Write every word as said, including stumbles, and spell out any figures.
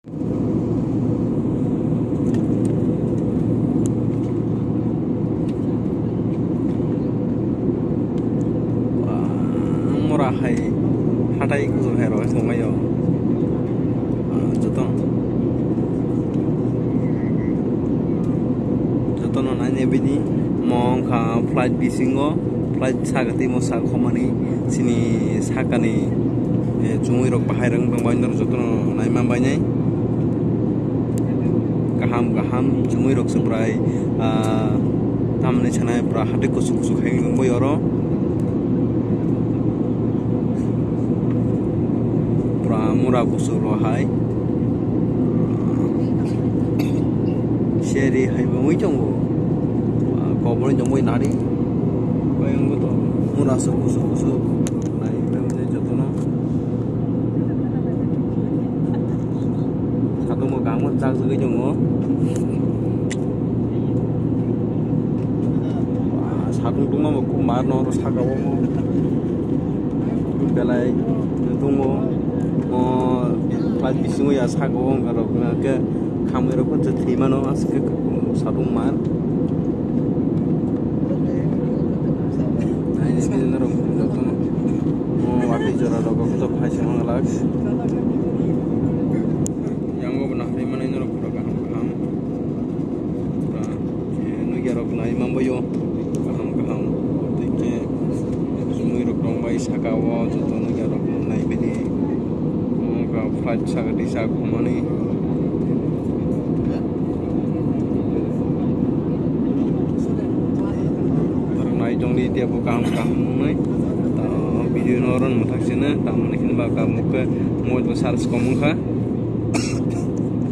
Mura hai hatai kuchuk hai rok tongmai o. Ah, joto, jotono naina bini mo wngkha flight bisingo, flight saka tei mo sak khomani chini sakani, eh, chumui rok bahai rok wng tongbai norok jotono naima bainai. Kaham kaham chumui rok se bwrai, ah, tamni sanai bwra hati kuchuk kuchuk hai wngwi oro. Bwra mura kuchuk rok hai. Seri hai wngwi tongo. Ah, kobor wngwi nari. Bai wngwi tongo. Mura se kuchuk kuchuk. Nai wngwi jotono. Satung bo kangma chak jagwi tongo. Satung tungma bo khub mar no oro saka o mo. Belai tungmo o flight bisingo ya saka o wngkha rok hwnkhe khamwi rok khe thwi mano aswk khe satung mar. Aini bini norok jotono o watwi jora rogo khe phai se manglak. Yang bo nahai manwi norok pura kaham kaham. Pura, eh, nukya rok nai manbaio kaham kaham. Tei khe chumui rok tongbai saka o joto nukya rok nai bini. Wngkha flight saka tisa khumani. Nai tongdi tei bo kaham kaham wngnai. Ta video no oro mwthak sene tamoni hwnba kaham khe mobile bo charge kom wngkha.